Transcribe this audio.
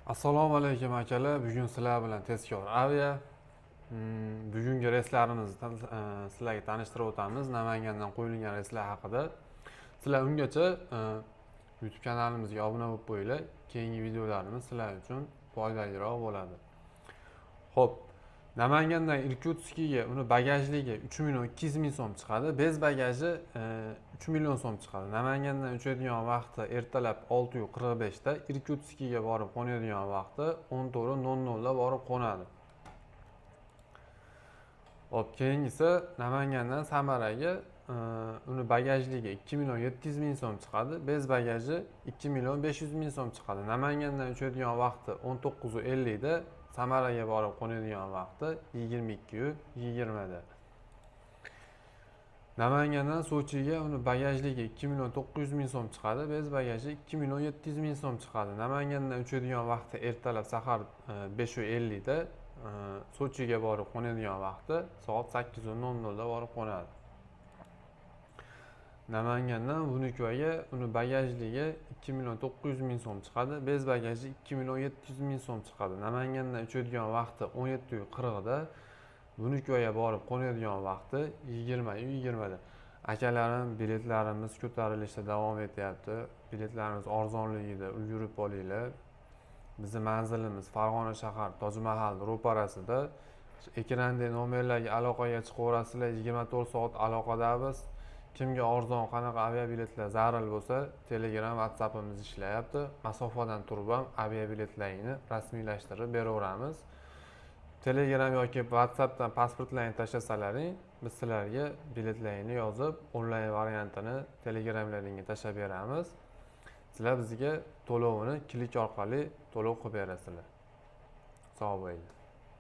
Assalomu alaykum, akalar. Bugun sizlar bilan Tezkor Avia. Bugungi reyslarimizni sizlarga tanishtirib o'tamiz. Namangandan qo'yilgan reyslar haqida. Sizlar ungacha YouTube kanalimizga obuna bo'lib qo'yinglar. Keyingi videolarimiz sizlar uchun foydaliroq bo'ladi. Xo'p, Namangandan Irkutskga uni bagajligi 3 million 200 ming so'm chiqadi. Без bagaji 3 million so'm chiqadi. Namangandan uchadigan vaqti ertalab 6:45 da, Irkutskga borib qo'nadigan vaqti 14:00 da borib qo'nadi. Xo'p, keyingisi Namangandan Samaraga uni bagajligi 2 million 700 ming so'm chiqadi. Без bagaji 2 million 500 ming so'm chiqadi. Namangandan uchadigan vaqti 19:50 da, Samaraga borib qo'nadigan vaqti 22:20 da. Namangandan Sochiga uni bagajligi 2 million 900 ming so'm chiqadi. Без bagaji 2 million 700 ming so'm chiqadi. Namangandan uchadigan vaqti ertalab sahar 5:50 da, Sochiga borib qo'nadigan vaqti soat 8:00 da borib qo'nadi. Namangandan Vnukovoga uni bagajligi 2 million 900 ming so'm chiqadi. Без bagaji 2 million 700 ming so'm chiqadi. Namangandan uchadigan vaqti 17:40 da, Vnukovoga borib qo'nadigan vaqti 20:20 da. Akalarim, biletlarimiz ko'tarilishda davom etyapti. Biletlarimiz arzonligida, ulgurib olinglar. Bizni manzilimiz Farg'ona shahar, Tojmahal ro'parasida. Ekrandagi nomerlarga aloqaga chiqaverasizlar, 24 soat aloqadamiz. Kimga arzon qanaqa aviabiletlar zarur bo'lsa, Telegram, WhatsAppimiz ishlayapti. Masofadan turib ham aviabiletlaringni rasmiylashtirib beraveramiz. Telegram yoki WhatsAppdan pasportlaringni tashlasalaring, biz sizlarga biletlaringni yozib, onlayn variantini Telegramlaringga tashlab beramiz. Sizlar bizga to'lovini klik orqali to'lov qilib berasizlar. Sog' bo'linglar.